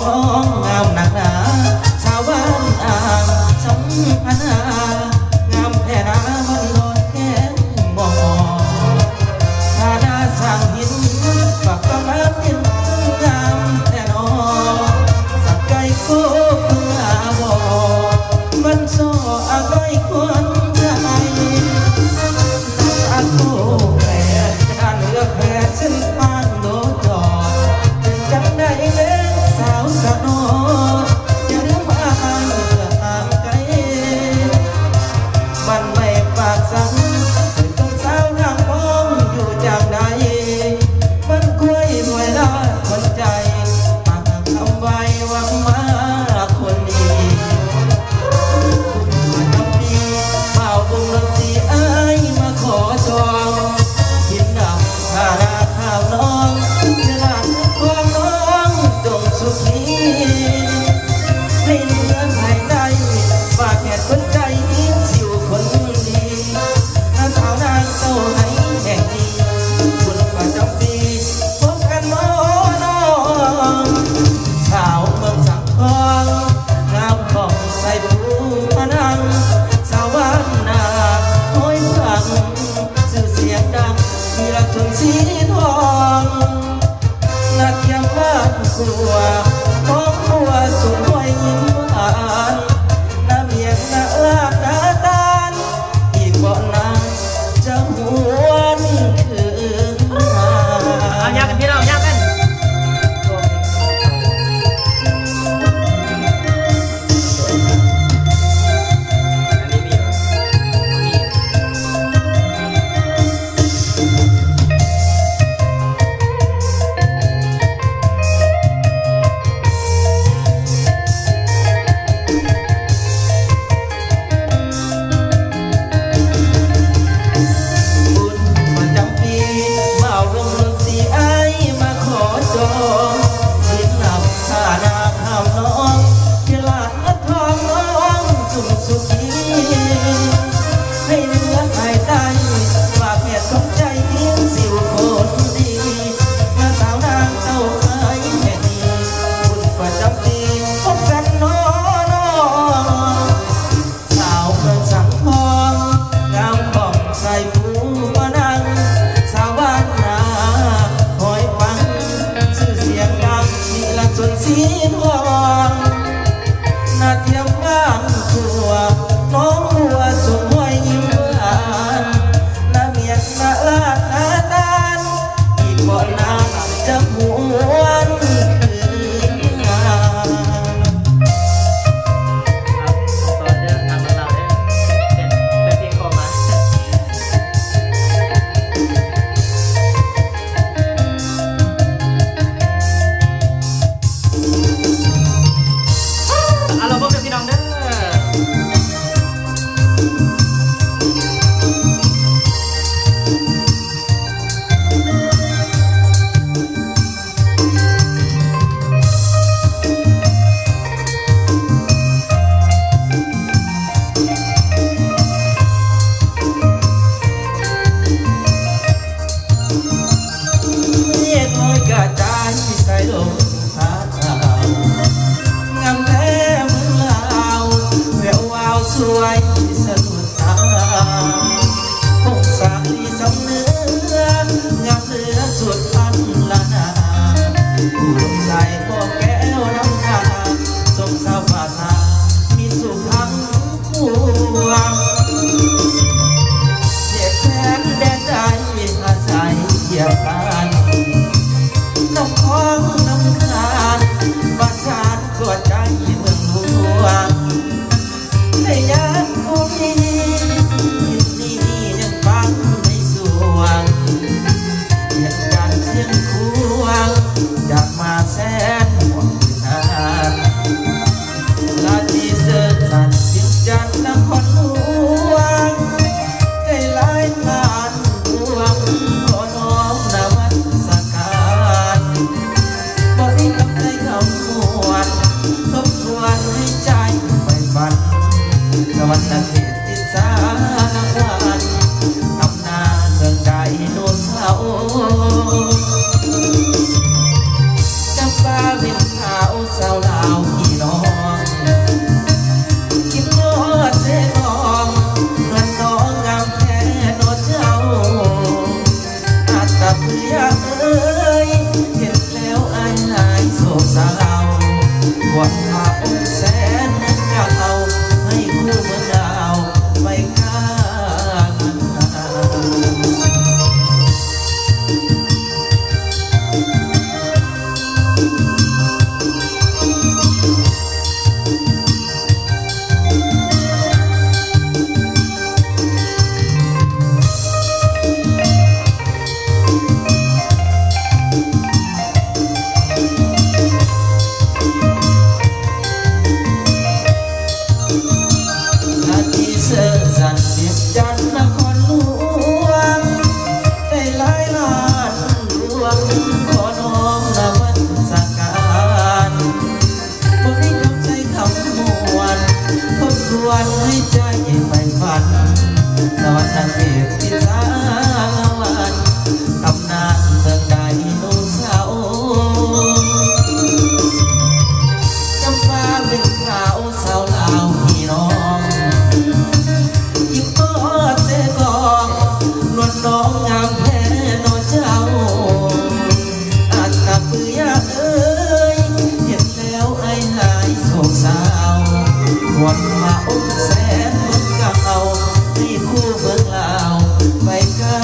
ຂອງງາມນັກໜາ ສາວບ້ານອ່າງສຳພັນນາ ງາມແທ້ນາ ມັນໂດນແກ້ມບໍ່ອອກ ຖ້າໜ້າຊ່າງຫີນ ປາກກະມາຕິນ ງາມແທ້ນໍ ສັກໄກ່ໂຄກເມືອບໍ່ ມັນສໍ້ອາໄກ່ຄວນໃຈ ນັກອາໂກແປ ການເລືອກແພ້ເສັ້ນທາງໂດດຈອດ ເປັນຈັ່ງໃດແມ່ສາວສະໂນ ຢ່າລືມອ້າຍເພື່ອຫ່າງໄກ ບ້ານໃໝ່ປາກສັງ ເປັນຕົນສາວນາງພອງຢູ່ຈັ່ງໃດ ບ້ານກ້ວຍຫ້ວຍລາດຄົນໃຈ ປາກຄຳໄວຫວັງມາຄົນດີ ມາຈຳປີ ບ່າວວົງດົນຕີອ້າຍມາຂໍຈອງ ຫີນດຳ ທ່ານາຂາວນ້ອງ ເວລາເງິນທອງນ້ອງຈົ່ງສຸຂີ ໃຫ້ເຫຼືອໃຫ້ໄດ້ ຝາກແຂນຄົນໃຈ ຍິງຊິວຄົນດີ ນາງສາວນາງເຕົ້າໄຫ້ແຫ່ງນີ້ ບຸນປະຈຳປີ ພົບກັນເນາະນ້ອງ ສາວເມືອງສັງທອງ ງາມຂອງໄຊພູພະນັງ ສາວບ້ານນາຫ້ວຍພັງ ຊື່ສຽງດັງ ມີລະຊົນສີທອງ ນາກຽມບ້ານຂົວ ຂອງຂົວສົມຫ້ວຍຍິ້ມຫວານ ນາມຽງນາລາດນາຕານ ອີກບໍ່ນານຈະຫວນຄືນມາ ເອົາ ຍາວກັນພີ່ນ້ອງ ຍາວກັນ ອັນນີ້ມີເນາະ ມີ ບຸນປະຈຳປີ ບ່າວວົງດົນຕີອ້າຍມາຂໍຈອງ ສິນນຳພານາຄຳນ້ອງ ເວລາ ທອງນ້ອງຈົ່ງສຸຂີ ໃຫ້ເຫຼືອໃຫ້ໄດ້ ຝາກແຂນຂອງໃຈຍິງຊິວຄົນດີ ມາສາວນາງເຕົ້າໄຄແມ່ນດີ ບຸນປະຈຳປີ ພົບກັນເນາະນ້ອງ ສາວເມືອງສັງທອງ ງາມຂອງໄຊພູພະນັງ ສາວບ້ານນາຫ້ວຍພັງ ຊື່ສຽງດັງ ນິລະຊົນສີທອງ ນາກຽມບ້ານຂົວ ໜອງບົວຊົມຫ້ວຍຍິ້ມຫວານ ນາມຽງນາລາດນາຕານ ອີກບໍ່ນານຈະຫວນຄືນມາ. ເອົາລະ ພົບກັນພີ່ນ້ອງເດີ. ພະອົງແສນເມືອງກາວ ໃຫ້ຄູ່ເມືອງລາວໄປການ. ອາທິເຊີນສັນ ເປັນຈັນນະຄອນຫຼວງ ໄດ້ຫຼາຍລ້ານຫຼວງ ຂໍນ້ອມນະມັດສະການ. ບໍ່ມີຄຳໃສຄຳມ່ວນ ທົບທວນໃຫ້ໃຈໃຝ່ຝັນ ສະຫວັດນະເຂດທີ່ສາລະວັນ ຕຳນານເລື່ອງໄດໂນເສົາ ຈຳປາເປັນສາວ ສາວລາວພີ່ນ້ອງ ຍິງປອດເຊກອງ ນວນນ້ອງງາມແທ້ເນາະເຈົ້າ. ອັດຕະປືຍາເອີຍ ເຫັນແລ້ວອ້າຍຫາຍໂສກເສົ້າ ຄວນພະອົງແສນເມືອງກາວ ໃຫ້ຄູ່ເມືອງລາວໄປກາ